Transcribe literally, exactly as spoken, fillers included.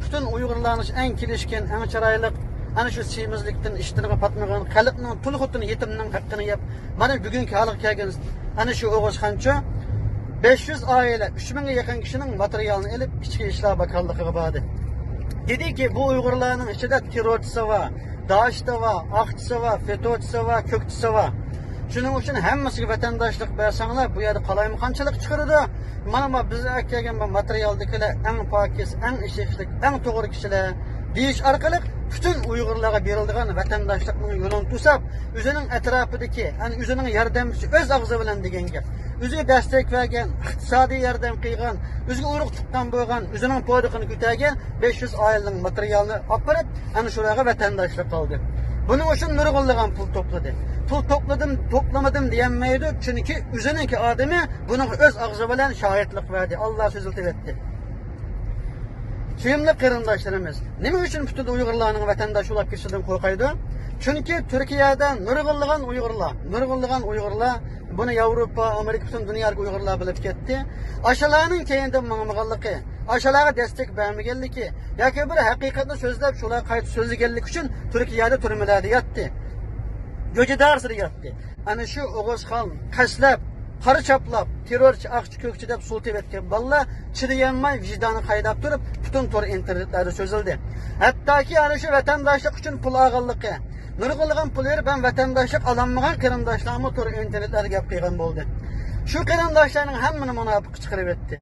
پۈتۈن ئۇيغۇرلارنىڭ ئەڭ كېلىشكەن، ئەڭ چىرايلىق، ئەنە شۇ سېمىزلىكتىن ئىشتىنىغا پاتمىغان، خەلقنىڭ تۇل خوتۇنى يېتىمنىڭ ھەققىنى يەپ، مانا بۈگۈنكى ھالغا كەلگەن ئەنە شۇ ئوغۇزخانچۇ بەش يۈز ئائىلە، ئۈچ مىڭغا يېقىن كىشىنىڭ ماتېرىيالىنى ئېلىپ، ئىچكى ئىشلار باكانلىقىغا باردى. دېدىكى، بۇ ئۇيغۇرلارنىڭ ئىچىدە تېررورچىسى بار، دائىشتا بار، ئاقچىسى بار، فېتوچىسى بار، كۆكچىسى بار. شۇنىڭ ئۈچۈن ھەممىسىگە ۋەتەنداشلىق بەرسەڭلار، بۇ يەردە قالايمىقانچىلىق چىقىرىدۇ. مانا، ما بىز ئەكەلگەن بۇ ماتېرىيالدىكىلەر ئەڭ پاكىز، ئەڭ ئىشەنچلىك، ئەڭ توغرا كىشىلەر دېيىش ئارقىلىق پۈتۈن ئۇيغۇرلارغا بېرىلىدىغان ۋەتەنداشلىقنىڭ يولىنى توساپ، ئۆزىنىڭ ئەتراپىدىكى، يەنى ئۆزىنىڭ ياردەمچىسى ئۆز ئاغزى بىلەن دېگەن گەپ. ئۆزىگە دەستەك بەرگەن، ئىقتىسادىي ياردەم قىلغان، ئۆزىگە ئۇرۇق تۇغقان بولغان، ئۆزىنىڭ پودىقىنى كۆتەرگەن بەش يۈز ئائىلىنىڭ ماتېرىيالىنى ئاپىرىپ، ئەنە شۇلارغا ۋەتەنداشلىق قىلدى. بۇنىڭ ئۈچۈن نۇرغۇنلىغان پۇل توپلىدى. پۇل توپلىدىم، توپلىمىدىم دېيەلمەيدۇ، چۈنكى ئۆزىنىڭكى ئادىمى بۇنىڭغا ئۆز ئاغزى بىلەن شاھىتلىق بەردى، ئاللا سۆزلىتىۋەتتى. سۆيۈملۈك قېرىنداشلىرىمىز، نېمە ئۈچۈن پۈتۈن ئۇيغۇرلارنىڭ ۋەتەنداش بولۇپ كېتىشىدىن قورقايدۇ؟ چۈنكى تۈركىيەدە نۇرغۇنلىغان ئۇيغۇرلار، نۇرغۇنلىغان ئۇيغۇرلار، بۇنى ياۋروپا، ئامېرىكا، پۈتۈن دۇنيادىكى ئۇيغۇرلار بىلىپ كەتتى. ئاشۇلارنىڭ كەينىدىن ماڭمىغانلىقى، ئاشۇلارغا دەستەك بەرمىگەنلىكى ياكى بىر ھەقىقەتنى سۆزلەپ، شۇلارغا قايتا سۆزلىگەنلىكى ئۈچۈن تۈركىيەدە تۈرمىلەردە ياتتى. گۆجىدارسىدا ياتتى. ئەنە شۇ ئوغۇزخان قەستلەپ، قارا چاپلاپ، تېررورچى، ئاقچى، كۆكچى دەپ سولىتىۋەتكەن بالىلار چىدىيالماي، ۋىجدانى قايناپ تۇرۇپ، پۈتۈن تور ئىنتېرنېتلاردا سۆزلىدى. ھەتتاكى ئەنە شۇ ۋەتەنداشلىق ئۈچۈن پۇل ئالغانلىقى، نۇرغۇنلىغان پۇل بېرىپ ھەم ۋەتەنداشلىق ئالالمىغان قېرىنداشلارمۇ تور ئىنتېرنېتلاردا گەپ قىلغان بولدى. شۇ قېرىنداشلارنىڭ ھەممىنى مۇناپىققا چىقىرىۋەتتى.